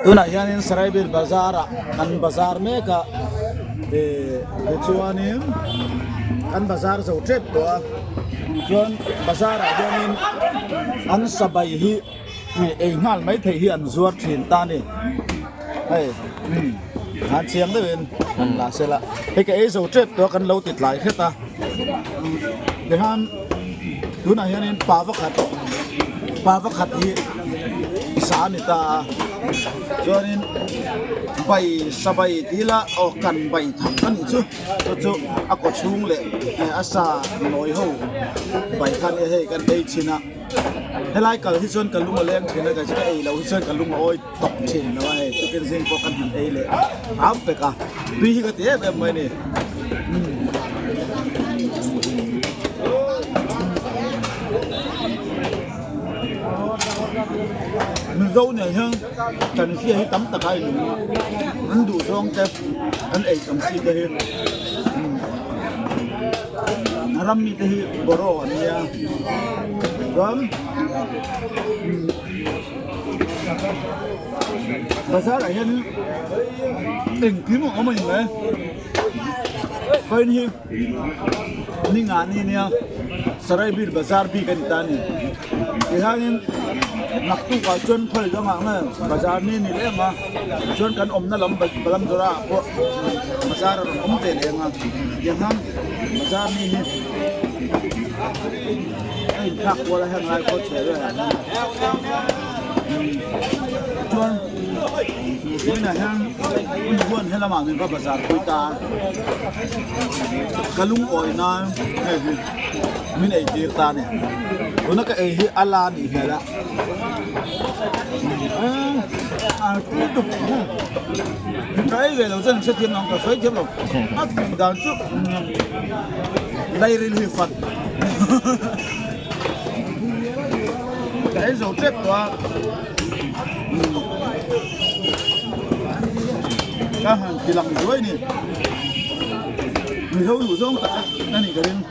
Tunah hianin Saraibel bazar ah kan bazar mek a eh tichuanin kan bazar zo tep tawh a chuan bazar ah hianin an sabai hi ei nghal mai theih hi an zuar thin ta a ni hei umm han chiang deuhin han la sela hei ka ei zo tep tawh a kan lo ti tlai hret a tihian tunah hianin pa pakhat pa pakhat hi sa a ni ta a chuanin bai sa bai tih ila aw kan bai thak a nih chu chu chu a kaw chhung leh a sa nawi ho bai kha nia hei kan ei thin a helai kal hi chuan ka lung a leng thin a kei chu ka ei loh hi chuan ka lung a awi tawp thin lo a hei tukin zing pawh kan han ei leh hram pek a tui hi ka ti em em mai a ni. Mizo nen hian kan hria hi tam tak a inum a an duh zawng te an ei tam chi te hi a ram mi te hi bawraw an nia chuan bazar ah hian engkim a awm a ni mai vawiin hi ni ngah ni nia sarai bil bazar bik a ni ta a ni tihianin naktuk ah chuan khawi dangah nge bazar ni ni leh ang a chuan kan awmna lam lam zawrah ah pawh bazar a rawn awm ve leh ang a tiang hian bazar ni hi a inthlak kual a heng lai pawh chhe velah hian chuan vawiinah hian hun huan helamah min va bazar pui ta a ka lungawi nan hei hi min ei tir ta a ni tuna ka ei hi a la anih hmel a ka ei ve lo chuan hrethiam lo ang ka sawi thiam lo a dan chu. Lairil hi fat ka ei zo tep tawh a ka han ti lang zuai ni mizo duh zawng tak a ni ka ring.